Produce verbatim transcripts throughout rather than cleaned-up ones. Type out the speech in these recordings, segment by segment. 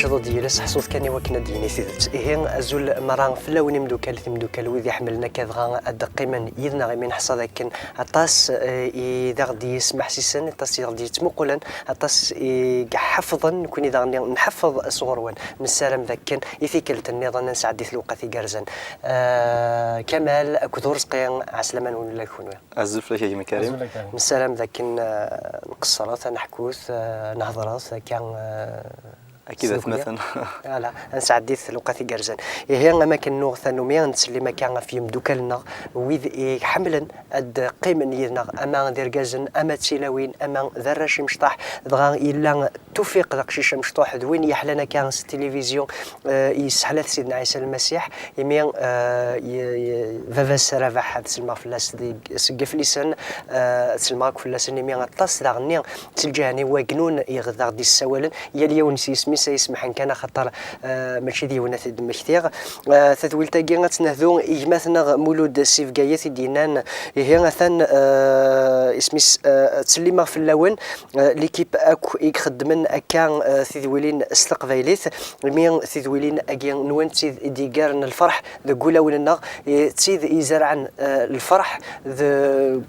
Cḍu-d yiles, ḥṣut kan i wakken ad d-yini tidet. Ihi, azul merra fell-awen imeddukal, timeddukal, wid iḥemmlen akka dɣa ad d-qqimen yid-neɣ, imi neḥṣa d akken aṭas, eh, i d aɣ-d-yesmeḥsisen, aṭas i aɣ-d-yettmuqulen, aṭas i iḥeffḍen, nekkni daɣen nḥeffeḍ sɣur-wen. Nessaram d akken i tikkelt nniḍen ad nesɛeddi lewqat igerrzen. Eh, Kamal akked Urezqi, ɛeslama-nwen ula d kunwi. Azul fell-ak a gma Karim. Azul a Karim. Nessaram d akken, eh, nqeṣṣret, ad neḥkut, eh, nehḍret akka, eh, Akka d s tdukli. Atmaten. Ala, ad nesɛeddi lewqat igerrzen. Ihi, am akken nuɣ tannumi, nettsellim akka ɣef yemdukal-nneɣ, wid i iḥemmlen ad qqimen yid-neɣ, ama d irgazen, ama d tilawin, ama d arrac imecṭaḥ, dɣa yella Tufiq d aqcic amecṭuḥ, d win yeḥlan akka s tilivizyu, eh, yesseḥla-t Sidna Ɛisa Lmasiḥ, imi, eh, y-, y-, baba-s Rabaḥ, ad sellmeɣ fell-as deg, seg Iflisen, eh, ad sellmeɣ akk fell-asen, imi aṭas daɣen-nni si lǧiha-nni n wagnun i ɣ-, d aɣ-d-yessawalen, yal yiwen s yisem-is, ay semmḥen kan, axaṭer, eh, mačči d yiwen ad t-id-mmektiɣ. Eh, tadwilt-agi ad tt-nehdu i gma-tneɣ Mulud si Bgayet i d-yennan, ihi atan, eh, isem-is, eh, ttsellimeɣ fell-awen, eh, l'équipe akk i ixeddmen akka, eh, tidwilin s teqbaylit, imi tidwilin-agi nwen d tid i d-yeggaren lferḥ deg wulawen-nneɣ, eh, d tid izerɛen, eh, lferḥ d-,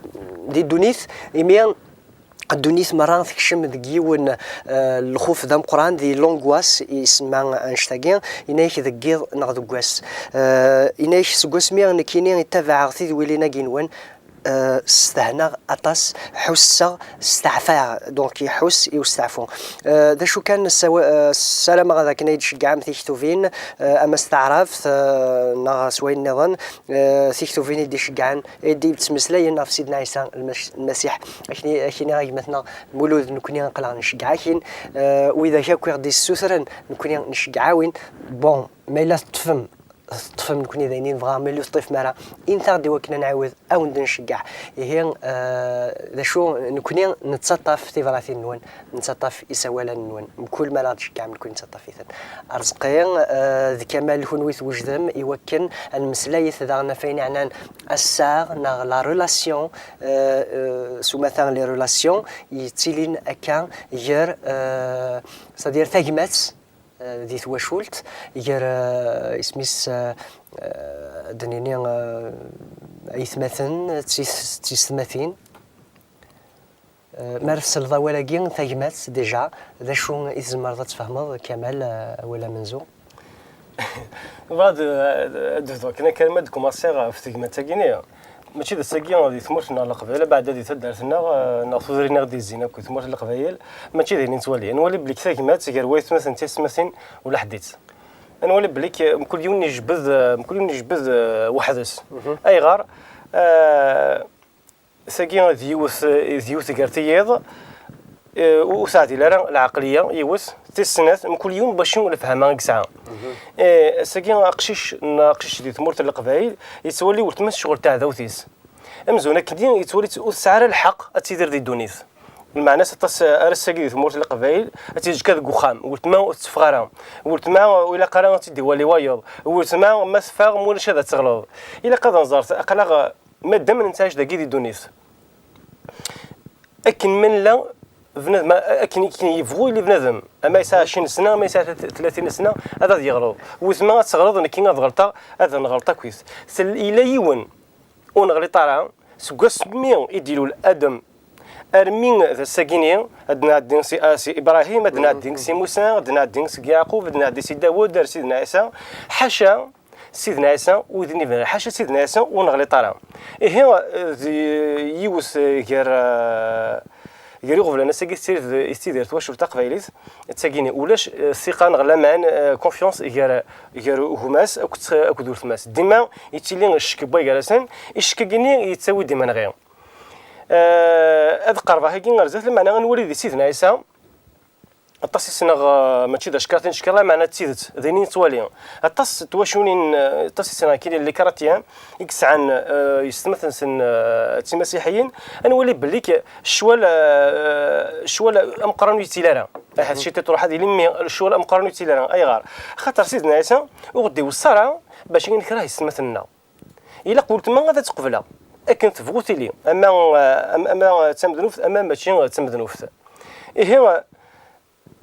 di ddunit, imi ddunit merra tekcem deg yiwen, eh, lxuf d ameqqran, di l'angoisse i isemma annect-agi, yenna-yak deg yiḍ neɣ deg wass. Eh, yenna-yak seg wasmi nekkini i ttabaɛeɣ tidwilin-agi-nwen, eh, stehnaɣ aṭas, ḥusseɣ, steɛfaɣ, donc iḥuss i usteɛfu. Eh, d acu kan, ssawa-, eh, ssarameɣ ad akken ay d-tceggɛem tiktubin, eh, ama s taɛrabt, eh, neɣ s wayen nniḍen, eh, tiktubin i d-iceggɛen, i d-yettmeslayen ɣef Sidna Ɛisa Lmas-, Lmasiḥ. Akken i, akken i gma-tneɣ Mulud, nekkni aql-aɣ nceggeɛ-akin, eh, widak akk i ɣ-d-yessutren, nekkni nceggeɛ-awin. Bon, ma yella teṭṭfem, teṭṭfem, nekkni d ayen i nebɣa, ma yella ur teṭṭifem ara, init-aɣ-d i wakken ad nɛiwed, ad wen-d-nceggeɛ. Ihi, eh, d acu, nekkni nettaṭṭaf tibratin-nwen, nettaṭṭaf isawalen-nwen, mkul ma ara ɣ-d-tceggɛem, nekkni nettaṭṭaf-iten. Arezqi, eh, d Kamal, kunwi twejdem i wakken ad nemmeslayet daɣen ɣef wayen yeɛnan assaɣ neɣ la relation, eh, eh, s umata les relations yettilin akka gar, eh, c'est-à-dire tagmat, eh, di twacult, gar, eh, isem-is, eh, eh, ad d-nini, eh, aytmaten d tis-, d tisetmatin. Eh, mi ara tesleḍ awal-agi, tagmat, déjà, d acu i tzemreḍ ad tfehmeḍ, Kamal, eh, awal amenzu? Bɣiɣ ad, ad, ad bduɣ kan akka, ma d-kumaṣiɣ ɣef tegmat-agi-nni. Mačči d ass-agi di tmurt-nneɣ n Leqbayel, abeɛda di taddart-nneɣ, eh, neɣ tudrin i ɣ-d-yezzin akk di tmurt n Leqbayel, mačči d ayen i nettwali. Ad nwali belli tagmat gar waytmaten d tisetmatin ulaḥedd-itt. Ad nwali belli k-, mkul yiwen ijebbed, eh, mkul yiwen ijebbed, eh, weḥd-s. Mhm. Ayɣer? Eh, tagi d yiwet, d yiwet gar tiyiḍ, eh, ur teɛdil ara lɛeqliya, yiwet. Tis snat, mkul yiwen bac lefhama i yesɛa. Mhm. Eh, ass-agi aqcic, n-, aqcic di tmurt n Leqbayel, yettwali weltma-s ccɣel taɛdawt-is. Amzun akkenni yettwali-tt ur tesɛi ara lḥeqq ad tidir di ddunit. Lmeɛna-s aṭas, ar ass-agi di tmurt n Leqbayel, ad tiǧǧ kan deg uxxam. Weltma ur tetteffeɣ ara. Weltma ur ilaq ara ad tt-id-iwali wayeḍ. Weltma ma teffeɣ, mulac ad teɣleḍ. Ilaq ad nẓer, aql-aɣ, madam nettɛic dagi di ddunit, akken ma nella, bnadem, akken, akken yebɣu yili bnadem, ama yesɛa ɛecrin sna, ama yesɛa tlatin sna, ad, ad yeɣleḍ. Weltma ad teɣleḍ, nekki ad ɣelṭeɣ, ad nɣelṭ akkit. Tel-, yella yiwen ur neɣliṭ ara, seg wasmi i d-ilul Adem armi d ass-agi-ni, ad nɛeddi si, ah, si Ibrahim, ad nɛeddi si Musa, ad nɛeddi seg Yeɛqub, ad nɛeddi si Dawed, ar Sidna Ɛisa. Ḥaca Sidna Ɛisa, ur d-nibna, ḥaca Sidna Ɛisa ur neɣliṭ ara. Ihi, d yiwet gar, gar iɣeblan ass-agi tettidir, tettidir twacult taqbaylit, d tagini, ulac, eh, ssiqa neɣ laman, eh, confiance gar, gar gma-s akked, akked weltma-s. Dima yettili ccek n way gar-asen, i ccek-agi-nni yettawi-d imenɣi. Eh, ad qerbeɣ agi ɣer zdat, lameɛna ad nwali di Sidna Ɛisa, aṭas i ssneɣ, eh, mačči d acekkeṛ tin cekkeṛ, lameɛna d tidet, d ayen i nettwali. Aṭas n twaculin, eh, aṭas i ssneɣ kini les chrétiens, i yesɛan, eh, yessetma-nsen, eh, d timasiḥiyin, ad nwali belli k-, ccwal, eh, ccwal ameqqran ur yettili ara. Ahat ciṭiṭ ruḥ ad yili, mmi ccwal ameqqran ur yettili ara. Ayɣer? Axaṭer Sidna Ɛisa ur ɣ-d-iweṣṣa ara bac ad nekreh yessetma-nneɣ. Ilaq weltma ad tt-qebleɣ akken tebɣu tili, ama, ama, ama d tamednubt, ama mačči d tamednubt. Ihi,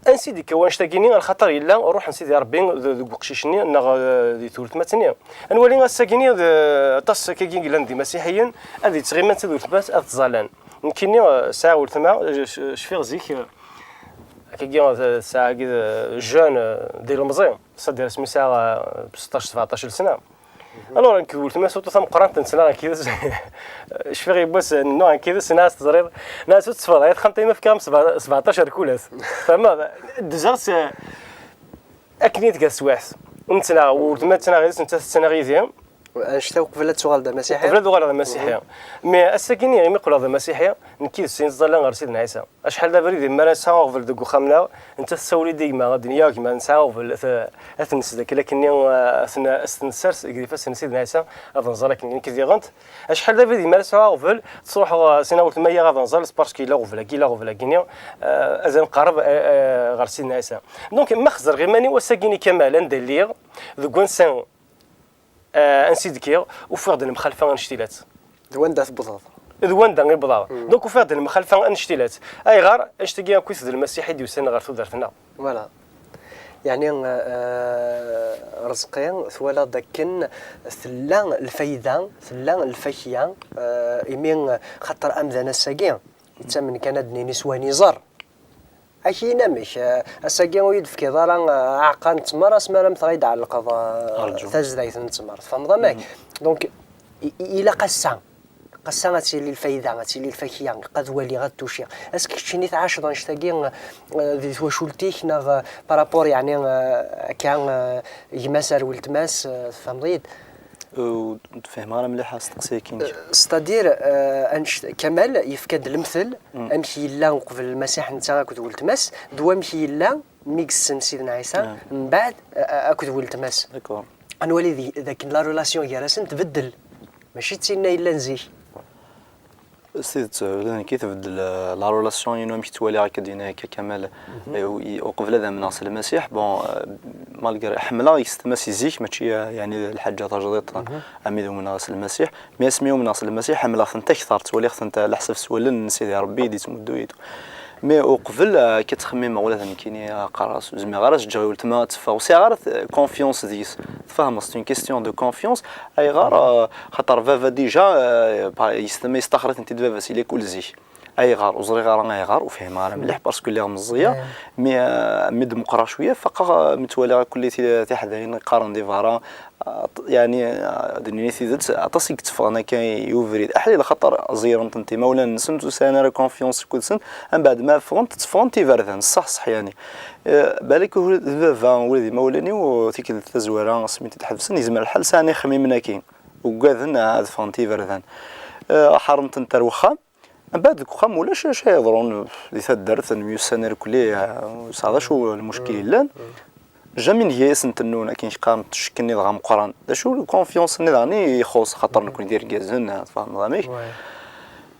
Ansi d-ikka wanect-agi-nni? Lxaṭer yella ṛuḥ n Sidi Ṛebbi d-, deg uqcic-nni neɣ, eh, di tweltmat-nni. Ad nwali ass-agi-nni d-, aṭas akkagi yellan d imasiḥiyen ad yettɣiman d tadweltmat ad ttẓallan. Nekkini, eh, sɛiɣ weltma, eh, c-, cfiɣ zik, eh, akkagi, eh, sɛiɣ agi, eh, jeune, eh, d ilemẓi, c'est-à-dire asmi sɛiɣ, eh, seṭṭac sebɛeṭṭac sna. Alors, nekk d weltma surtout tameqqrant, nettnaɣ akid-s. Cfiɣ yiwwas nennuɣ akid-s, nniɣ-as teẓriḍ, nniɣ-as ur tetteffɣeḍ ay texxamt ay ma fkiɣ-am sebɛa-, sebɛeṭṭac rkulat. Tfehmeḍ? Ddzeɣ-tt, eh, akken i tga teswiɛt. Nettnaɣ, weltma tettnaɣ yid-s, nettat tettnaɣ yid-i. Anect-a uqbel ad tuɣal d amasiḥi? Uqbel ad uɣaleɣ d amasiḥi. Mais ass-agi-nni imi qqleɣ d amasiḥi, nekk yid-s i nettẓalla ɣer Sidna Ɛisa. Acḥal d abrid imi ara nesɛa aɣbel deg uxxam-nneɣ, nettat tessawel-iyi-d i gma, ad d-iniɣ a gma nesɛa aɣbel, ad t-, ad t-nesdekkel akkenni, ad t-, ad t-nessers deg ifassen n Sidna Ɛisa, ad nẓer akken nekk diɣent. Acḥal d abrid imi ara sɛuɣ aɣbel, ttruḥeɣ, eh, s ina weltma-ya ad nẓer, parce que yella aɣbel-agi, yella aɣbel-agi-nni, eh, ad nqerreb, eh, eh, ɣer Sidna Ɛisa. Donc, ma xezreɣ iman-iw ass-agi-nni kamal, anda lliɣ, deg wansa, eh, ansi d-kkiɣ, ufiɣ-d lemxalfa annect-ilat. D wanda tewwḍeḍ? D wanda i wwḍeɣ. Donc, ufiɣ-d lemxalfa annect-ilat. Ayɣer? Annect-agi akk d Lmasiḥ i d-yusan ɣer tudert-nneɣ. Voilà. Yeɛni, eh, Rezqi, twalaḍ akken tella lfayda, tella lfakya, eh, imi, xaṭer amdan ass-agi, yettamen kan ad d-nini s wayen iẓer. Akin amek, eh, ass-agi ur yi-d-tefkiḍ ara, eh, aɛeqqa n ttmer, asmi ara m-tɣ-id-tɛellqeḍ, eh, tazdayt n ttmer. Tfehmeḍ amek? Donc, i, i, ilaq ass-a. Ass-a ad tili lfayda, ad tili lfakya, ad waliɣ, ad tuciɣ. Est-ce que keččini tɛaceḍ annect-agi, eh, di twacult-ik, neɣ, eh, par rapport, yeɛni, eh, akka, eh, gma-s ar weltma-s, eh, tfehmeḍ-iyi-d? Ur d-fehmeɣ ara mliḥ asteqsi-agi-inek. C'est-à-dire, eh, annect-, Kamal yefka-d lemtel, amek yella uqbel Lmasiḥ netta akked weltma-s, d wamek yella mi yessen Sidna Ɛisa, mbeɛd, eh, akked weltma-s. D'accord. Ad nwali di, d akken la relation gar-asen tbeddel. Mačči d tinna yellan zik. S tidet, ula d nekk i tbeddel, eh, la relation-inu, amek ttwaliɣ akka d-yenna akka Kamal, eh, u-, i-, uqbel ad amneɣ s Lmasiḥ. Bon, eh, malgré ḥemmleɣ yessetma si zik, mačči, eh, yeɛni d lḥaǧa tajdiṭ, ami d umneɣ s Lmasiḥ. Mi asmi umneɣ s Lmasiḥ, ḥemmleɣ-tent akteṛ, ttwaliɣ-tent, eh, leḥsab s wallen n Sidi Ṛebbi i d-ittmuddu et tout. Mais uqbel, eh, akka ttxemmimeɣ ula d nekkini, eh, qqareɣ-as, ur zmireɣ ara ad s-ǧǧeɣ i weltma ad teffeɣ, ur sɛiɣ ara t-, confiance deg-s. Tfehmeḍ, c'est une question de confiance. Ayɣer? Eh, xaṭer baba déjà, eh, pa-, yessetma yestaxer-itent-id baba-s, il est kul zik. Ayɣer? Ur ẓriɣ ara ayɣer, ur fhimeɣ ara mliḥ, parce que lliɣ meẓẓiyeɣ. Mi, eh, mi d-meqqreɣ cwiya, faqeɣ, eh, mi ttwaliɣ akk ti-, tiḥdayin qqaren di berra, eh, yeɛni, eh, ad d-nini tidet, aṭas i yetteffɣen akka i ubrid. Aḥlil, xaṭer ẓeyren-tent imawlan-nsent, ur sɛin ara confiance akked-sent, mbeɛd ma ffɣent, tteffɣent iberdan, ṣṣeḥ ṣṣeḥ yeɛni. Eh, balak ula d baba, ula d imawlan-iw, tikkelt tazwara, asmi t-id-ḥebsen, yezmer lḥal sɛan ixemmimen-agi, ugaden ad ffɣent iberdan. Eh, ḥeṛṛen-tent ar wexxam. Mbeɛd deg uxxam ulac acu yeḍrun di taddart, nemyussan irkelli, ur yesɛi d acu lmuckil yellan. Jamais nga-asent nnun, akken qqaren, ccek-nni dɣa meqqran. D acu, confiance-nni daɣen i ixuṣ, xaṭer nekkni d irgazen, tfehmeḍ amek?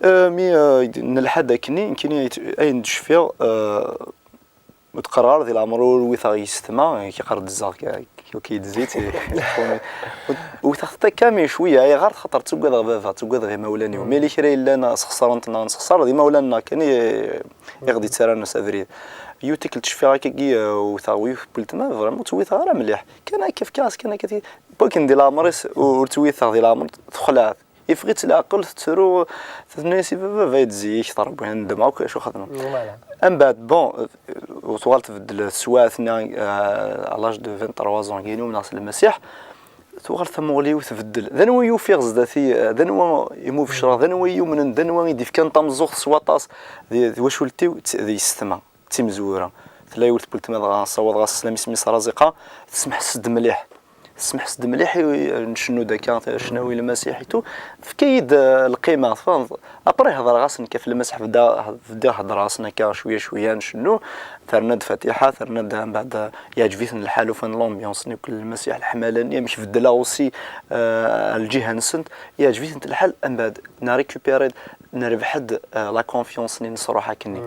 Euh, mi, euh, nelḥa-d akkenni, nekkini ay-, ayen d-cfiɣ, euh, ur d-qqareɣ ara di leɛmer ur witeɣ yessetma, ki qqar-d zzeɣ, ki, ki, ki d-zzit, witeɣ-tt akka, mais cwiya, ayɣer? Xaṭer ttuggadeɣ baba, ttuggadeɣ imawlan-iw. Mais li kra yellan sxeṣren-t neɣ nesxeṣar, d imawlan-nneɣ kan i, i ɣ-d-yettarran s abrid. Yiwet tikkelt cfiɣ akkagi, euh, wteɣ yiwet n weltma, vraiment ur tt-witeɣ ara mliḥ. Kan akka fkiɣ-as kan akka ti-, wakken di leɛmer-is ur, ur tt-witeɣ di leɛmer, texleɛ-t. Yeffeɣ-itt leɛqel, tettru, tenna-yas i baba, baba-d zik, ṭerbuyan, nedmeɣ akk acu xedmeɣ. Voilà. Mbeɛd, bon, euh, tuɣal tbeddel teswiɛt-nni, euh, à l'âge de vingt-trois ans, gini umneɣ s Lmasiḥ, tuɣal tamuɣli-w tbeddel. D anwa i ufiɣ zdat-i, euh, d anwa i mu becreɣ, d anwa i yumnen, d anwa i d-ifkan tameẓẓuɣt s waṭas di, di twacult-iw, d, d yessetma. D timezwura. Tella yiwet n weltma dɣa ssawaḍeɣ-as sslam, isem-is Raziqa, tesmeḥs-d mliḥ. Tesmeḥs-d mliḥ i, i ncennu-d akka, ccnawi n Lmasiḥ et tout. Tefka-yi-d, eh, lqima, tfehmeḍ. Après hedreɣ-asen kan ɣef Lmasiḥ, bda-, bdiɣ heddreɣ-asen akka cwiya cwiya, ncennu. Terna-d Fatiḥa, terna-d, mbeɛd, eh, yeɛǧeb-iten lḥal, ufan l'ambiance-nni akk n Lmasiḥ, leḥmala-nni, amek beddleɣ aussi, eh, lǧiha-nsent. Yeɛǧeb-itent lḥal, mbeɛd, nrécupérer-d, nerbeḥ-d, eh, la confiance-nni nesruḥ akkenni.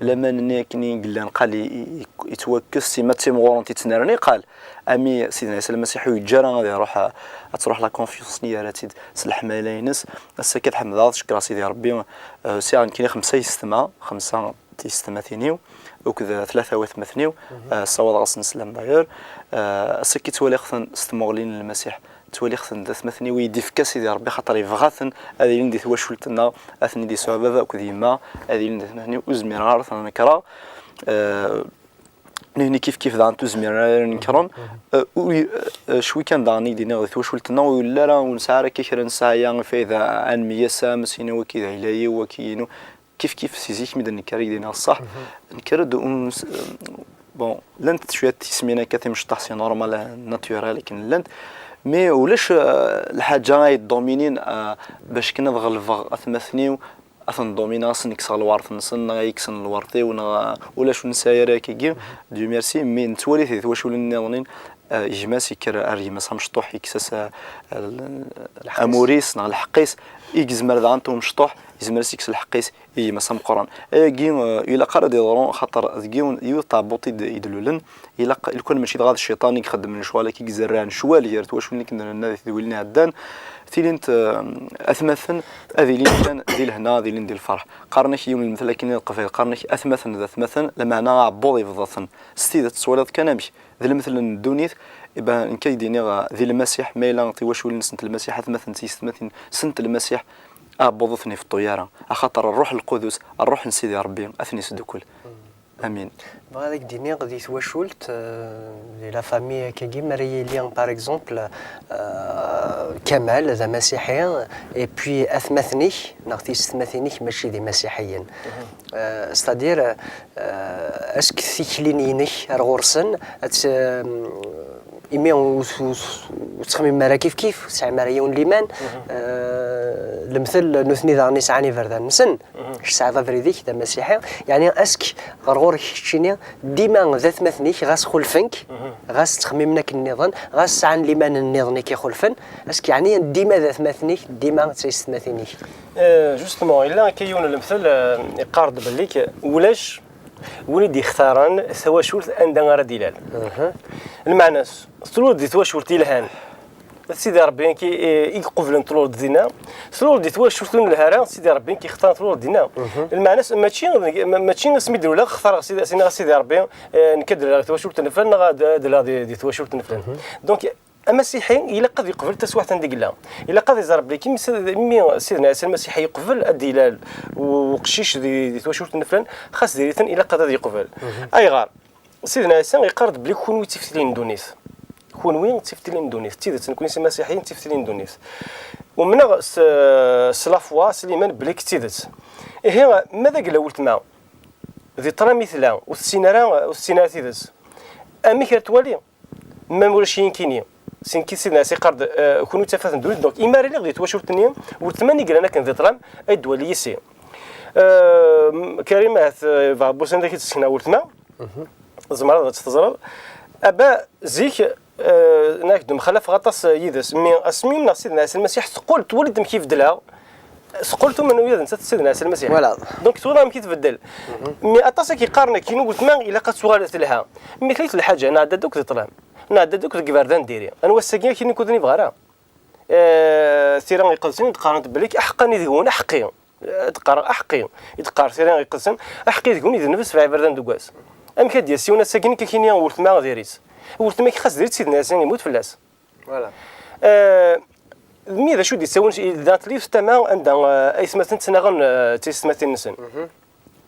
Laman-nni akkenni i yellan, qal i, i, i, yettwakkes, sima d timɣurent i ttnerni, qal, ami Sidna Ɛisa Lmasiḥ ur yeǧǧa ara ad iruḥ, eh, ad truḥ la confiance-nni, yerra-tt-id s leḥmala-ines. Ass-a akka ad ḥemdeɣ, ad cekkreɣ Sidi Ṛebbi, eh, sɛiɣ nekkini xemsa yessetma, xemsa tiyessetmatin-iw, akked tlata watmaten-iw, eh, ssawaḍeɣ-asen sslam d'ailleurs. Eh, ass-agi ttwaliɣ-ten s tmuɣli n Lmasiḥ, ttwaliɣ-ten d atmaten-iw i yi-d-ifka Sidi Ṛebbi, xaṭer yebɣa-ten ad ilin di twacult-nneɣ, ad ten-id-yesɛu baba akked yemma, ad ilin d atmaten-iw, ur zmireɣ ara ad ten-nekreɣ. Eh, nitni kifkif daɣen ur zmiren ara ad nekren. Eh, ur y-, eh, cwi kan daɣen i d-iniɣ di twacult-nneɣ, ur yelli ara, ur nesɛi ara akka kra n ssɛaya, lfayda ad nemyasam, syin waki d ayla-iw, waki inu. Kifkif si zik mi d-nekker i d-iniɣ ṣṣeḥ. Nekker-d, ur nes-, bon, llant cwiya tismin akka timecṭaḥ, c'est normal, eh, naturel akken llant, mais ulac, eh, lḥaǧa ay dduminin, eh, bac kan ad ɣelbeɣ atmaten-iw, ad ten-ḍumineɣ, ad sen-kkseɣ lwert-nsen, neɣ ad yi-kksen lwert-iw, neɣ, uh, ulac ur nesɛi ara akkagi, Dieu merci, mi nettwali di twaculin nniḍen, uh, gma-s yekker ar gma-s amecṭuḥ, yekkes-as, uh, l-, amur-is neɣ lḥeqq-is, i yezmer daɣen umecṭuḥ, yezmer ad s-yekkes lḥeqq-is i gma-s ameqqran. Ayagi, uh, ilaq ara d-yeḍru, xaṭer deg yiwen, yiwet tɛebbuḍt i d-, i d-lulen, ilaq, lukan mačči dɣa d cciṭan i ixeddmen lecɣal-agi, i izerrɛen ccwal gar twaculin akken nenna di tedwilin iɛeddan, tilint, eh, atmaten ad ilin kan di lehna, ad ilin di lferḥ. Qqaren-ak yiwen lemtel akken i leqbayel, qqaren-ak atmaten d atmaten, lameɛna aɛebbuḍ yebḍa-ten. S tidet, twalaḍ kan amek, d lemtel n ddunit, iban nekk ad k-d-iniɣ, eh, di Lmasiḥ, ma yella tiwaculin sent Lmasiḥ, atmaten d tiyessetmatin sent Lmasiḥ, aɛebbuḍ ur ten-ifeṭṭu ara, axaṭer Ṛṛuḥ Lqudus, Ṛṛuḥ n Sidi Ṛebbi, ad ten-isdukkel. Amin. Bɣiɣ ad ak-d-iniɣ di twacult, euh, di la famille akkagi, mi ara yili, par exemple, euh, Kamal d amasiḥi, et puis atmaten-ik neɣ tiyessetmatin-ik mačči d imasiḥiyen. Euh, c'est-à-dire, euh, est-ce que tikli-inek ar ɣur-sen, ad tt-, euh, imi ur, ur, ur tettxemmimem ara kifkif, ur tesɛim ara yiwen liman, euh, lemtel nutni daɣen i sɛan iberdan-nsen, kečč tesɛiḍ abrid-ik d amasiḥi, yeɛni est-ce que ɣer ɣur-k keččini dima d atmaten-ik, ɣas xulfen-k, ɣas ttxemmimen akken nniḍen, ɣas sɛan liman nniḍen i k-ixulfen, est-ce que yeɛni dima d atmaten-ik, dima d taysetmatin-ik? Euh, justement, yella akka yiwen n lemtel, euh, iqqar-d belli k-, ulac win i d-ixtaren tawacult anda ara d-ilal. Lmeɛna-s, tlul di twacult yelhan, d Sidi Ṛebbi i, i iqublen tlul dinna. Tlul di twacult ur nelha ara, d Sidi Ṛebbi i ixtaren tlul dinna. Lmeɛna-s, mačči, ma-, mačči asmi d-luleɣ xtareɣ Sidi, as-iniɣ a Sidi Ṛebbi, eh, nekk ad d-luleɣ di twacult n flan neɣ ad, ad d-luleɣ di, di twacult n flan. Donc, amasiḥi ilaq ad yeqbel taswiɛt anda i yella. Ilaq ad iẓer belli imi, imi Sidna Ɛisa Lmasiḥ yeqbel ad d-ilal u-, uqcic di, di twacult n flan, xas diri-ten ilaq ad, ad yeqbel. Ayɣer? Sidna Ɛisa yeqqar-d belli kunwi d tiftilin n ddunit. Kunwi d tiftilin n ddunit. D tidet, nekni s imasiḥiyen d tiftilin n ddunit. Umneɣ s, s la foi, s liman belli d tidet. Ihi, ma d agla weltma, di ṭṭlam i tella, ur tessin ara, ur tessin ara tidet. Amek ara twali? Ma ulac yinkini, sin kit Sidna Ɛisa yeqqar-d, eh, kunwi d tafat n ddunit, donc imi ara iliɣ di twacult-nni, weltma i yellan akken di ṭṭlam, ay d-twali yis-i. Eh, Karim, ahat, eh, bɣa Busan ad ak-id-ssekneɣ weltma, tzemreḍ ad tt-teẓreḍ. Aba, zik, eh, nekk d-mxalafeɣ aṭas, eh, yid-s, mi asmi umneɣ Sidna Ɛisa Lmasiḥ, teqqel twali-d amek i beddleɣ, teqqel tumen ula d nettat d Sidna Ɛisa Lmasiḥ. Voilà. Donc, twalaḍ amek i tbeddel. Mi aṭas akk yeqqaren akkin, weltma ilaq ad tuɣal telha. Mi tlit lḥaǧa, nɛedda-d akk di ṭṭlam. Nɛedda-d akk deg iberdan n diri. Anwa ass-agi akkin nekk ur d-nibeɣ ara. Eh, tira iqedsen i d-qqarent belli aḥeqqan i deg-wen, aḥeqqi. Eh, d-qqareɣ aḥeqqi. I d-qqar tira iqedsen, aḥeqqi deg-wen i d-nefs sebɛa iberdan deg wass. Amek ad d-yas yiwen ass-agi nekk akkin weltma diri-tt? Weltma-k xas diri-tt, Sidna Ɛisa yemmut fell-as. Voilà. Euh, mi d acu d-yettawin, da tella yiwet tama anda, euh, aytmaten ttnaɣen, euh, d tiyessetmatin-nsen.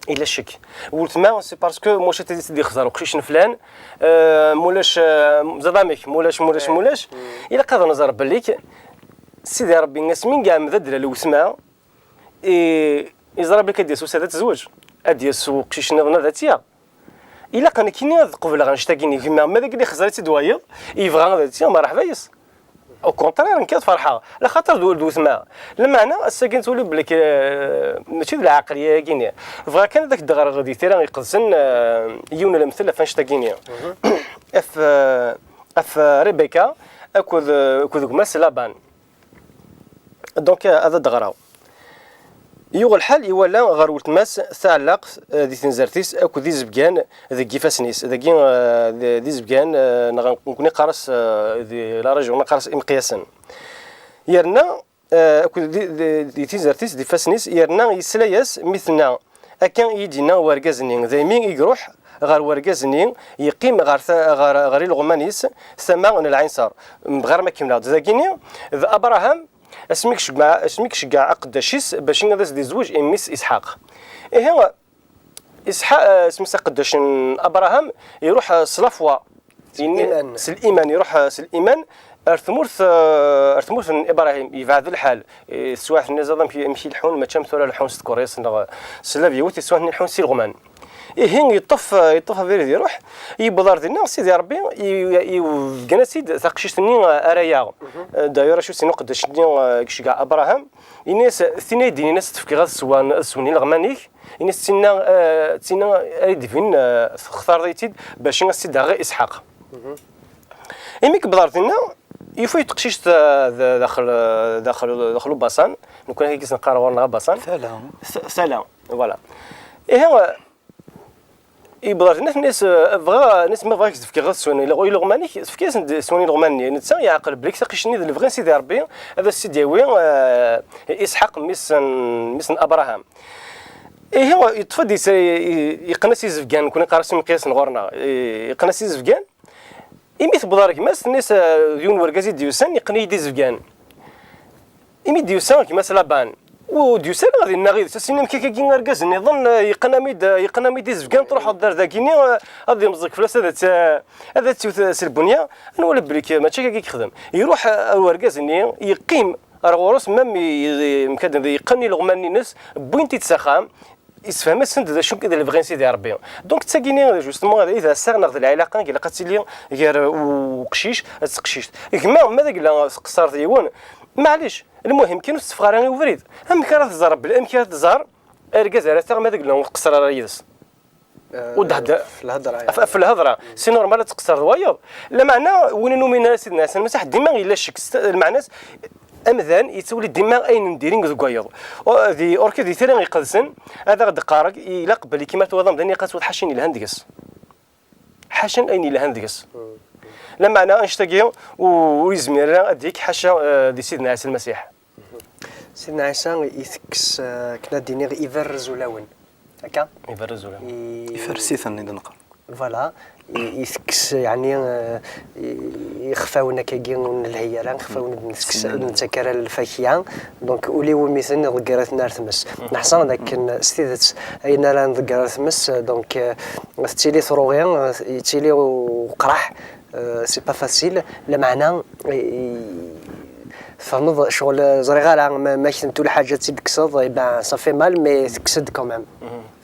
Ila ccek. Weltma, c'est parce que mulac ad t-id-ixẓer uqcic n flan, euh, mulac, euh, ẓer amek, mulac, mulac, mulac. Ilaq ad nẓer belli k-, Sidi Ṛebbi asmi i iɛemmed ad d-lal weltma, i, iẓra belli k-, ad d-yas usa ad tezweǧ, ad d-yas uqcic nniḍen ad tt-yaɣ. Ilaq nekkini ad qebleɣ annect-agi-nni, gma, ma d agli xẓer-itt-id wayeḍ, yebɣa ad tt-yaɣ, merḥba yes. Au contraire, nekk ad ferḥeɣ, laxaṭer d, d weltma. Lameɛna, ass-agi nettwali belli k-, eh, mačči d lɛaqliya-agi-nni. Bɣiɣ kan ad ak-d-ɣreɣ di tira iqedsen, eh, yiwen n lemtel ɣef annect-agi-nni. Ɣef, eh, ɣef, eh, Rebecca akked, eh, akked gma-s Laban. Donc, euh, ad d-ɣreɣ. Yuɣ lḥal, iwala ɣer weltma-s tɛellaqt, euh, di tenzert-is akked izebgan deg ifassen-is. Dagi, euh, d, d izebgan, euh, neɣ nekni qqar-as, euh, di la région neqqar-as imeqyasen. Yerna, euh, akked di, di, di tenzert-is, d ifassen-is, yerna yesla-yas mi tenna, Akka i yi-d-yenna wergaz-nni, daymi i iruḥ ɣer wergaz-nni, yeqqim ɣer ta-, ɣer, ɣer ileɣman-is, tama n lɛinṣer. Bɣiɣ ma kemmleɣ-d dagini, d Abraham, asmi i iceggeɛ, asmi i iceggeɛ aqeddac-is bac ad as-d-izweǧ i mmi-s Isḥaq. Ihi, Isḥaq, eh, isem-is aqeddac n Abraham, iruḥ, eh, s la foi. Yenni-, s liman. S liman, iruḥ, eh, s liman ar tmurt, eh, ar tmurt n Ibrahim, yebɛed lḥal. Eh, teswiɛt-nni ẓad amek, amek i leḥḥun, mačči am tura leḥḥun s tkeṛṛust neɣ s la viewt, teswiɛt-nni leḥḥun s ileɣman. Ihi, yeṭṭef, eh, yeṭṭef abrid, iruḥ, yewweḍ ar dinna, Sidi Ṛebbi, i, i, yefkan-as-id taqcict-nni, eh, ara yaɣ. Eh, d'ailleurs, acu sin uqeddac-nni, eh, i iceggeɛ Abraham, yenna-yas, tin ay d-inin as tefkiɣ ad swan, ad swen ileɣman-ik, yenna-yas, tinna, eh, tinna ay d-ibin, eh, textareḍ-iyi-tt-id bac ad s-tt-id-aɣeɣ i Isḥaq. Imi yewweḍ ar dinna, yufa-d teqcict, eh, d-, daxel, eh, daxel, daxel ubaṣan, nekkni akka i s-neqqar ɣur-neɣ abaṣan. Tala. T-, tala, voilà. Ihi, eh, yewweḍ ar dinna, tenna-yas, eh, bɣiɣ, tenna-yas, ma bɣiɣ ad k-d-fkeɣ ad swen ileɣ-, ileɣman-ik, tefka-yasen-d swen ileɣman-nni. Netta yeɛqel belli taqcict-nni d lebɣi n Sidi Ṛebbi, ad as-tt-id-yawi, eh, Isḥaq, mmi-s n, mmi-s n Abraham. Ihi, yeṭṭef-d, yeqqen-as izebgan, nekkni neqqar-as imqyasen ɣur-neɣ, yeqqen-as izebgan. Imi tewweḍ ar gma-s, tenna-yas, eh, d yiwen wergaz i d-yusan, yeqqen-iyi-d izebgan. Imi d-yusa gma-s Laban, ur d-yusi ara ad yennaɣ yid-s, as-yini amek akkagi argaz nniḍen, eh, yeqqen-am-id, eh, yeqqen-am-id izebgan, truḥeḍ-d ar dagini, eh, ad yemẓẓeg fell-as, ad t-, eh, ad t-iwet, eh, s lbunya, ad nwali belli k-, mačči akkagi i yexdem. Iruḥ, eh, ar urgaz-nni, yeqqim ar ɣur-s, même i, i, mkad-, yeqqen ileɣman-ines, wwin-t-id s axxam, yessefhem-asen-d d acu i d lebɣi n Sidi Ṛebbi. Donc, d tagini, justement, d assaɣ neɣ d lɛilaqa i ilaq ad tili gar uqcic d teqcict. Gma, ma d agla tqeṣṣreḍ yiwen, maɛlic, lmuhim kan ur tetteffeɣ ara i ubrid. Amek ara tẓer belli, amek ara tẓer argaz ara taɣ ma d agla ur tqeṣṣer ara yid-s? Eh, ur d-hedd-, f-, f lhedra, ɣef, yani. F lhedra. Si normal ad tqeṣṣreḍ wayeḍ. Lameɛna, win ur numin ara Sidna Ɛisa Lmasiḥ, dima yella ccek s t-, lmeɛna-s, amdan yettwali dima ayen n diri deg wayeḍ. O, di, orki di tira iqedsen, ad aɣ-d-qqaren, ilaq belli kima twalaḍ amdan, ilaq ad twaliḍ ḥaca ayen yelhan deg-s. Ḥaca ayen yelhan deg-s. Lameɛna, annect-agi, u-, ur yezmir ara ad d-yekk ḥaca, eh, di Sidna Ɛisa Lmasiḥ. Sidna Ɛisa itekkes, eh, akken ad d-iniɣ, iberrez ulawen. Akka? Iberrez ulawen. I-, iferres-iten i d-neqqar. Voilà. I-, itekkes, yeɛni, eh, i-, ixfawen akkagi ur nelhi ara, ixfawen ur d-nettekkes, ur nettak ara lfakya. Donc, ul-iw imi-ten iḍegger-iten ar tmes. Neḥṣa d akken, s tidet, ayen ara nḍegger ar tmes, donc, eh, tettili truɣi, eh, yettili uqraḥ, Euh, c'est pas facile. Lameɛna, i-, i-, tfehmeḍ, ccɣel, ẓriɣ ara ma, ma ktent ul ḥaǧa ad tt-id-tekkseḍ, eh ben, ça fait mal, mais tekkes-d quand même.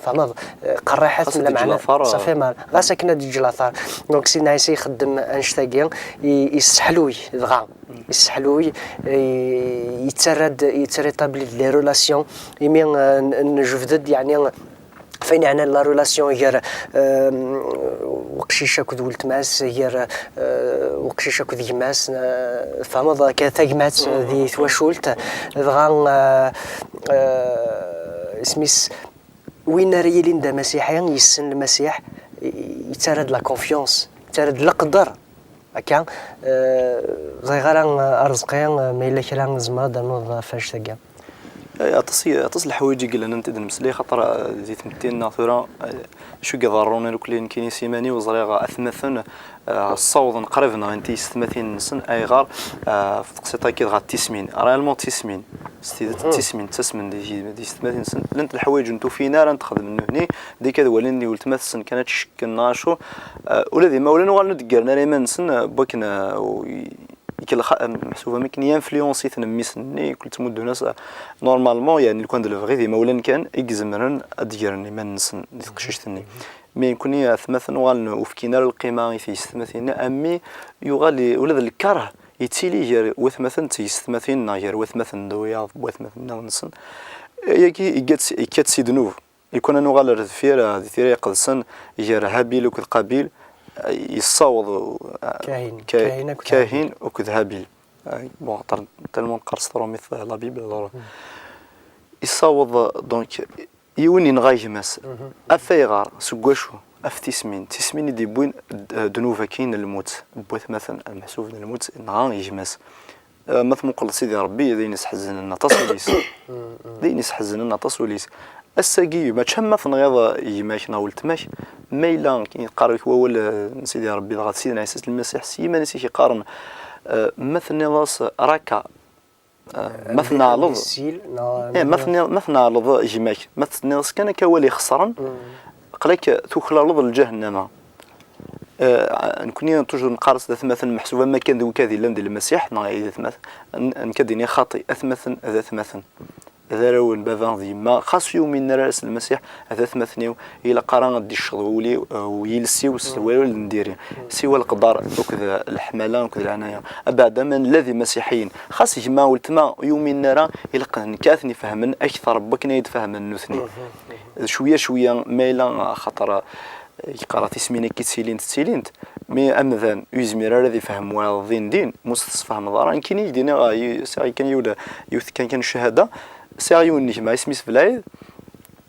Tfehmeḍ? Eh, qerriḥet, lameɛna, ça fait mal. Ɣas akken ad d-yeǧǧ later. Donc, Sidna Ɛisa ixeddem annect-agi, i-, yesseḥluy, dɣa. Yesseḥluy, i-, yettarra-d, yettarra établir les relations. Imi, eh, n-, nejbed-d, yeɛni, ɣef ayen yeɛnan la relation gar, euh, uqcic akked weltma-s, gar, euh, uqcic akked gma-s, euh, tfehmeḍ, akka tagmat di twacult, dɣa, euh, euh, isem-is, win ara yilin d amasiḥi, yessen Lmasiḥ, i-, yettarra-d la confiance, yettarra-d leqder. Akka, eh, ẓriɣ ara, eh, Arezqi, eh, ma yella kra tzemreḍ ad d-ternuḍ ɣef annect-agi. Eh, aṭas i, aṭas n leḥwayeǧ i yellan ad tent-id-nemmeslay, xaṭer, eh, di tmetti-nneɣ tura, eh, acu i iḍerrun irkelli nekkini s iman-iw, ẓriɣ atmaten, eh, ssawḍen qrib neɣ inti yessetmatin-nsen, ayɣer, eh, ɣef teqsiṭ-agi dɣa d tismin, réellement d tismin, s tidet d tismin, ttasmen di, di yessetmatin-nsen, llant leḥwayeǧ ur ten-ufin ara ad t-xedmen nutni, deg ad walin di weltma-tsen kan ad cekken neɣ acu, eh, ula d imawlan uɣalen ur d-ggaren ara iman-nsen, eh, n wakken, eh, u-, i-, ikellex, eh, meḥsub am akken i-influence-iten mmi-s-nni, kul ttmuddun-as, eh, normalement, yani, lukan d lebɣi d imawlan kan i izemren ad d-gren iman-nsen di teqcict-nni. Mi nekkni atmaten uɣalen ur fkin ara lqima i teysetmatin-nni, am mi yuɣal i-, ula d lkeṛh yettili gar watmaten d teysetmatin neɣ gar watmaten d wiyaḍ n watmaten nniḍen-nsen. Ayagi yekka-d s-, yekka-d si ddnub. Lukan ad nuɣal ar deffir, eh, di Tira Iqedsen, gar Habil akked Qabil, eh, yessaweḍ, eh, Kahin. Ka-, Kahin akked Kahin Habil. Akked Habil. Eh, bon, tel-, tellement neqqar s trumit, eh, la Bible, alors. Yessaweḍ, eh, donc, yiwen yenɣa gma-s. Af ayɣer, seg wacu? Af tismin. Tismin i d-yewwin d-, eh, ddnub-agi n lmut. N watmaten, meḥsub n lmut, yenɣa gma-s. Eh, ma tmuqleḍ Sidi Ṛebbi, d ayen isḥeznen aṭas ul-is. D ayen isḥeznen aṭas ul-is. Ass-agi, mačči am ma tenɣiḍ gma-k neɣ weltma-k, ma yella yeqqar-ak wawal, eh, n Sidi Ṛebbi, dɣa d Sidna Ɛisa Lmasiḥ s yiman-is i k-iqqaren, eh, ma tenniḍ-as raka, eh, ma tneɛleḍ, eh, ma tenniḍ, ma tneɛleḍ gma-k, ma tenniḍ-as kan akka awal ixeṣren, aql-ak tuklaleḍ lǧahennama. Eh, nekkni toujours neqqar-as d atmaten, meḥsub am akken d wikad yellan di Lmasiḥ, neɣ d atmaten, n-, nekk ad d-iniɣ xaṭi, atmaten d atmaten. D arraw n baba d yemma, xas ur yuminen ara s Lmasiḥ, d atmaten-iw, ilaq ara ad d-icceḍ wul-iw, eh, u yiles-iw s wawal n diri, siwa leqder akked leḥmala akked leɛnaya. Abeɛda ma nella d imasiḥiyen, xas gma weltma ur yuminen ara, ilaq d nekk ad ten-ifehmen akteṛ n wakken ay d-fehmen nutni. D cwiya cwiya, ma yella, axaṭer, eh, yeqqar tismin akka ttilint, ttilint, mi amdan ur yezmir ara ad ifhem wayeḍ din din, ma ur s-tesfehmeḍ ara. Nekkini i k-d-iniɣ, ah, yi-, sɛiɣ kan yiwet, yiwet kan, kan ccahada, sɛiɣ yiwen n gma, isem-is Belɛid,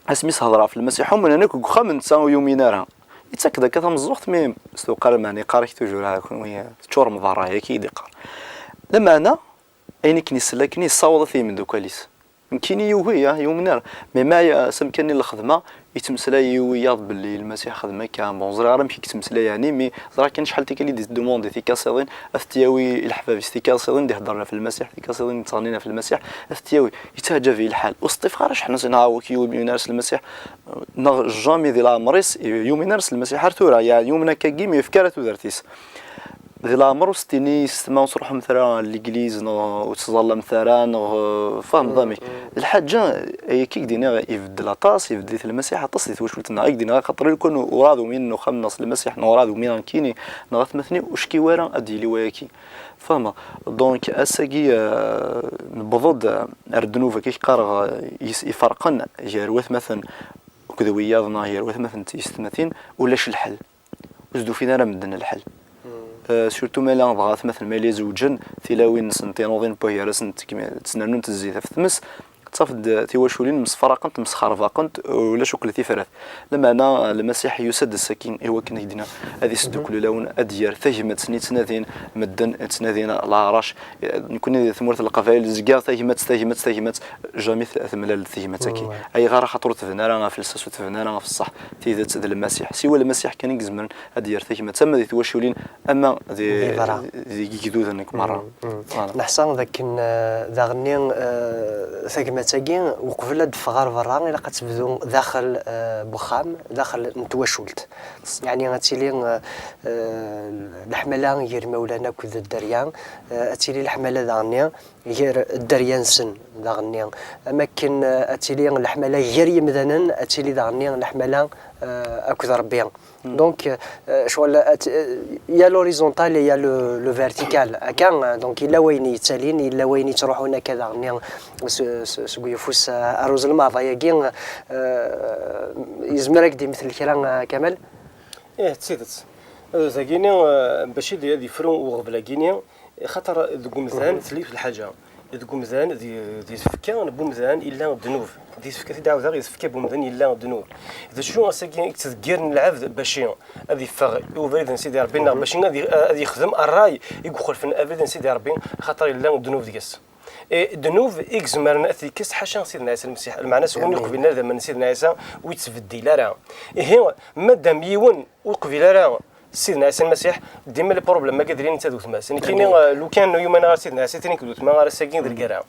asmi s-hedreɣ ɣef Lmasiḥ, umnen akk deg uxxam, netta ur yumin ara. Yettak-d akka tameẓẓuɣt, mi s-tuqal, meɛna yeqqar-ak toujours, ah, kenwi teččurem d ṛṛay, akka i d-iqqar. Lameɛna, ayen i ken-isell akken, yessaweḍ-it i yimeddukal-is. Nekkini yugi, ah, yumen ara. Mais ma, ah, s amkan n lxedma, yettmeslay i wiyaḍ belli Lmasiḥ xdem akka. Bon, ẓriɣ ara amek i yettmeslay, yeɛni, mais ẓriɣ kan acḥal tikkal i d-yettdumandi tikasiḍin, ad t-yawi i leḥbab-is, tikasiḍin d-iheddren ɣef Lmasiḥ, tikasiḍin d-yettɣennin ɣef Lmasiḥ, ad t-yawi. Yettaɛǧab-i lḥal. Ur s-ṭṭifeɣ ara acḥal, nniɣ, ah, ur k-yumin ara s Lmasiḥ, neɣ jamais di leɛmer-is yumin ara s Lmasiḥ ar tura, yeɛni, yumen akkagi, mais yefka ara tudert-is. Di leɛmer ur s-tini yessetma ur tettruḥumt ara ɣer legliz neɣ ur tettẓallamt ara neɣ, eh, fehmeḍ amek. D lḥaǧa, eh, akka i k-d-iniɣ, ibeddel aṭas, ibeddel-it Lmasiḥ aṭas di twacult-nneɣ. Ay k-d-iniɣ, axaṭer lukan urɛad uminen uxxam-nneɣ s Lmasiḥ neɣ urɛad umineɣ nekkini neɣ atmaten-iw, ur ckiw ara ad d-yili wayagi. Fehmeḍ? Donc, ass-agi, eh, newweḍ-d, eh, ar ddnub, akka i k-qqareɣ, eh, is-, iferqen gar watmaten akked wiyaḍ neɣ gar watmaten d tyessetmatin, ulac lḥel. Ur s-d-ufin ara medden lḥel. Euh, surtout ma yella dɣa atmaten ma yella zewǧen, tilawin-nsen, tinuḍin n wagar-asent ttnernunt zzit ɣef tmes, tettafeḍ-d tiwaculin msefraqent, msexrabaqent, ulac uqel tifrat. Lameɛna Lmasiḥ yusa-d ass-agi i wakken, ak-d-nniɣ, ad isdukkel ulawen, ad d-yerr tagmat-nni ttnadin medden, ttnadin leɛrac. Nekkni di tmurt n Leqbayel, zgiɣ tagmat, tagmat, tagmat, jamais t-, temlal tegmat-agi. Ayɣer? Axaṭer ur tebna ara ɣef lsas, ur tebna ara ɣef ṣṣeḥ. Tidet d Lmasiḥ. Siwa Lmasiḥ kan i izemren ad d-yerr tagmat, ama di twaculin, ama di, di yigduden akk merra. Voilà. Neḥsa dakken, eh, daɣenni, eh, tagmat-agi, uqbel ad d-teffeɣ ɣer berra, ilaq ad tebdu daxel, eh, n wexxam, daxel n twacult. Yeɛni ad tili, eh, eh, leḥmala gar imawlan akked dderya, eh, ad tili leḥmala daɣenni gar dderya-nsen daɣenni, am akken, eh, ad tili leḥmala gar yimdanen, ad tili daɣenni leḥmala, eh, akked Ṛebbi. Donc, eh, ccɣel, eh, il y a l'horizontal et il y a le, le vertical. Akka, eh, donc, yella wayen yettalin, yella wayen yettruḥun akka daɣenni s-, s-, seg uyeffus, eh, ar uzelmaḍ. Ayagi, eh, yezmer ad k-d-imetel kra, eh, Kamal? Ih, d tidet. Eh, dagini, eh, bac ad yefru uɣbel-agini, xaṭer deg umdan tella yiwet lḥaǧa. Deg umdan, di, di tfekka n umdan, yella ddnub. Di tfekka, ad ɛawdeɣ, di tfekka n umdan yella ddnub. D acu ass-agi i yettdeggiren lɛebd bac ad yeffeɣ i ubrid n Sidi Ṛebbi, neɣ bac ad y-, ad yexdem ṛṛay i ixulfen abrid n Sidi Ṛebbi, xaṭer yella ddnub deg-s. E, ddnub i izemren ad t-yekkes ḥaca Sidna Ɛisa Lmasiḥ. Lmeɛna s win ur yeqbilen ara idammen n Sidna Ɛisa, ur yettbeddil ara. Ihi, madam yiwen ur yeqbil ara Sidna Ɛisa Lmasiḥ, dima le problème akka d-ilin netta d wetma-s. Nekkini, eh, lukan ur yumin ara Sidna Ɛisa, tini-k d wetma ara s-agi d lgara.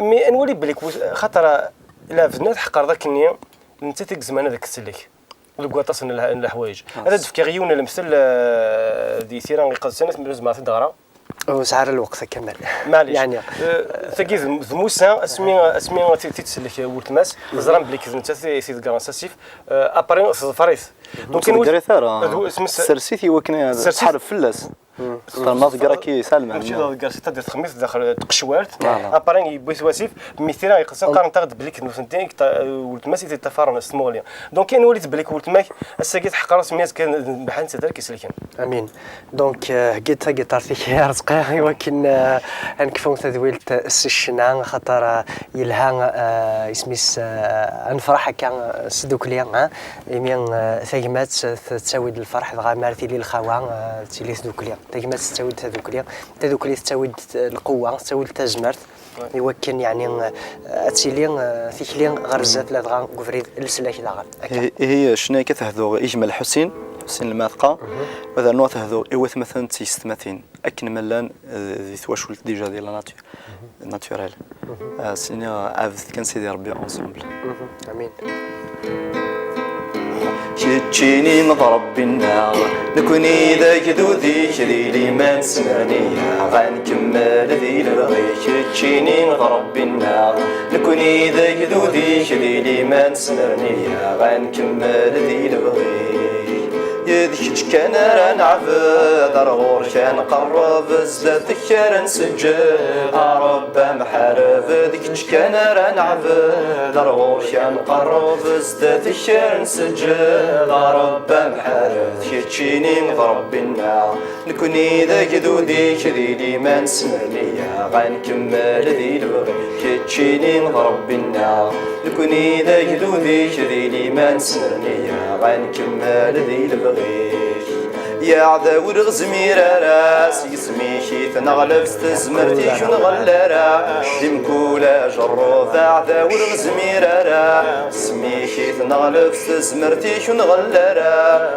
Mi ad nwali belli k-, xaṭer, eh, lɛebd-nni ad tḥeqqreḍ akkenni, nettat i izemren ad k-tsellek deg waṭas n leḥ-, n leḥwayeǧ. Ad d-fkeɣ yiwen n lemtel, eh, di tira iqedsen, ad nezmer ad t-id-ɣreɣ. Ur sɛiɣ ara lweqt a Kamal. Maɛlic. Yeɛni, eh, tagi d, d Musa, asmi, asmi t-, t-id-tsellek weltma-s, teẓram belli d nettat i t-iḍeggren s asif, eh, après teḍfer-it. Donc, ur teḍegger-it ara. Tessers-it i wakken ad tḥareb fell-as. Xaṭer ma tḍegger-ak, yesɛa lmeɛna. Mačči d aḍegger, c'est-à-dire texdem-it daxel n tqecwalt. Voilà. Après, yewwi-t wasif, mi tira iqedsen qqarent-aɣ-d belli d nutenti, weltma-s i t-iṭṭafaren s tmuɣli. Donc, ad nwali belli weltma-k ass-agi tḥeqqer-as, mi azekka d Mḥend Sadar k-iselken. Amin. Donc, euh, heggi-d tagiṭart-ik a Rezqi, i wakken, euh, ad nekfu tadwilt s ccna, axaṭer, euh, yelha, euh, isem-is, euh, ad nefreḥ akka, euh, s tdukli, hein? Imi, euh, tagmat tettawi-d lferḥ, dɣa mi ara tili lxawa, euh, tettili tdukli. Tagmat tettawi-d tadukli, tadukli tettawi-d lqewwa, tettawi-d tazmert. i wakken, yeɛni, eh, ad tili, eh, tikli ɣer zdat, ladɣa deg ubrid n leslak daɣen. Akka. Ihi, ihi, ccna akka ad hduɣ i gma Lḥusin, Lḥusin Lmatqa, ad rnuɣ ad hduɣ i watmaten d tiyessetmatin, akken ma llan, eh, di twacult déjà di la nature, naturelle. Eh, sini, eh, ɛebdet kan Sidi Rebbi ensemble. Amin. Keččini d Rebbi-nneɣ, nekni d agdud-ik, di liman s nerni-aɣ, ad nkemmel di lebɣi-k. Keččini d Rebbi-nneɣ, nekni d agdud-ik, di liman s nerni-aɣ, ad nkemmel di lebɣi-k. D kečč kan ara neɛbed, ar ɣur-k ad nqerreb, zdat-k ara nseǧǧed, a Rebbi amḥareb. D kečč kan ara neɛbed, ar ɣur-k ad nqerreb, zdat-k ara nseǧǧed, a Rebbi amḥareb. Keččini d Rebbi-nneɣ, nekni d agdud-ik, di liman s nerni-aɣ, ad nkemmel di lebɣi-k. Keččini d Rebbi-nneɣ, nekni d agdud-ik, di liman s nerni-aɣ, ad nkemmel di lebɣi-k. Ya aɛdaw ur ɣ-zmir ara, s yisem-ik i t-neɣleb, s tezmert-ik ur nɣell ara, di mkul ajerrub. Aɛdaw ur ɣ-zmir ara, s yisem-ik i t-neɣleb, s tezmert-ik ur nɣell ara,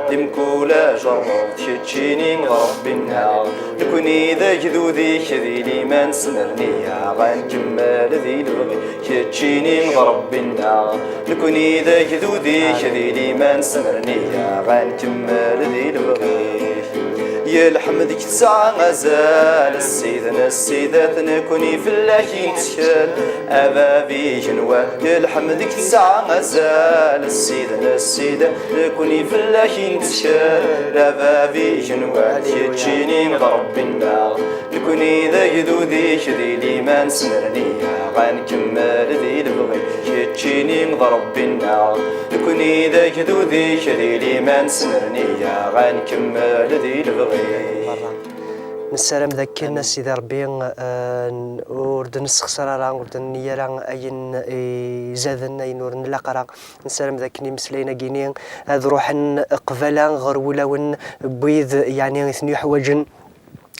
di mkul ajerrub. Keččini d Rebbi-nneɣ, nekni d agdud-ik, di liman s nerni-aɣ, ad nkemmel di lebɣi-k. Keččini d Rebbi-nneɣ, nekni d agdud-ik, di liman s nerni-aɣ, ad nkemmel di lebɣi-k. Ya lḥemd-ik tesɛa azal, Ssid n ssidat, nekni fell-ak i nettkel, a bab igenwan. Ya lḥemd-ik tesɛa azal, Ssid n ssidat, nekni fell-ak i nettkel, a bab igenwan. Keččini d Rebbi-nneɣ, nekni d agdud-ik, di liman s nerni-aɣ, ad nkemmel di lebɣi-k. Keččini d Rebbi-nneɣ, nekni d agdud-ik, di liman s nerni-aɣ, ad nkemmel di lebɣi-k. Nessaram d akken, a Sidi Rebbi, eh, n-, ur d-nessexṣer ara, ur d-nenni ara ayen izaden, ayen ur nlaq ara. Nessaram d akken imeslayen-agi-ni ad ruḥen qbala ɣer wulawen n wid, yeɛni, i ten-yuḥwaǧen.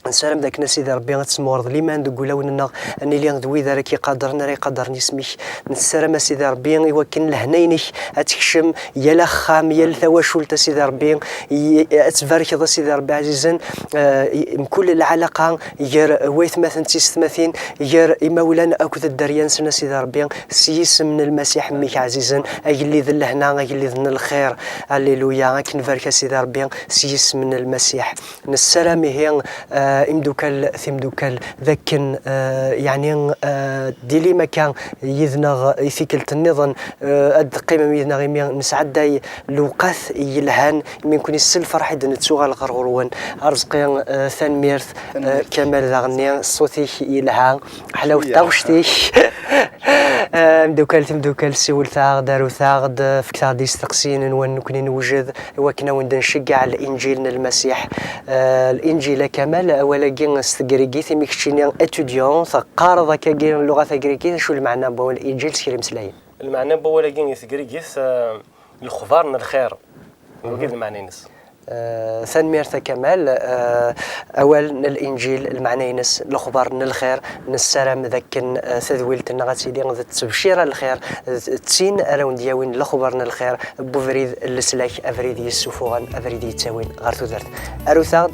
Nessaram d akken, a Sidi Rebbi, ad tesmureḍ liman deg wulawen-nneɣ, ad nili d wid ara k-iqadren, ara iqadren isem-ik. Nessaram, a Sidi Rebbi, i wakken lehna-inek ad tekcem yal axxam, yal tawacult, a Sidi Rebbi, i-, ad tbarkeḍ, a Sidi Rebbi ɛzizen, eh, i-, mkul lɛalaqa gar waytmaten d tiyessetmatin, gar imawlan akked dderya-nsen, a Sidi Rebbi, s yisem n Lmasiḥ mmi-k ɛzizen, agellid n lehna, agellid n lxir. Alleluya, ad k-nbarek, a Sidi Rebbi, s yisem n Lmasiḥ. Nessaram ihi, eh, imdukal, timdukal, d akken, eh, yeɛni, eh, d-tilim akka yid-neɣ i tikkelt nniḍen, eh, ad d-teqqimem yid-neɣ imi nesɛedday lewqat yelhan, imi nekkni s lferḥ i d-nettuɣal ɣer ɣur-wen. Arezqi, eh, tanemmirt, eh, Kamal daɣenni, ṣṣut-ik yelha, ḥlawet taɣect-ik. Eh, imdukal, timdukal, siwlet-aɣ-d, arut-aɣ-d, fket-aɣ-d isteqsiyen-nwen, nekkni newjed i wakken ad wen-d-nceggeɛ Linǧil n Lmasiḥ. Eh, Linǧil a Kamal, awal-agi s tegrigit, imi keččini étudiant, teqqareḍ akkagi lluɣa tagrigit, acu lmeɛna n wawal Inǧil s kra imeslayen? Lmeɛna n wawal-agi i tegrigit, eh, lexbar n lxir. Wagi d lmeɛna-ines. Eh, tanemmirt a Kamal. Eh, awal n Linǧil, lmeɛna-ines lexbar n lxir. Nessaram d akken, eh, tadwilt-nneɣ ad tili d ttebcira n lxir, d, d tin ara wen-d-yawin lexbar n lxir, n ubrid n leslak, abrid yessufuɣen, abrid yettawin ɣer tudert. Arut-aɣ-d,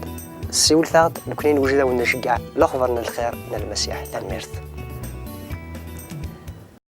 siwlet-aɣ-d, nekkni newjed ad wen-nceggeɛ lexbar n lxir n Lmasiḥ. Tanemmirt.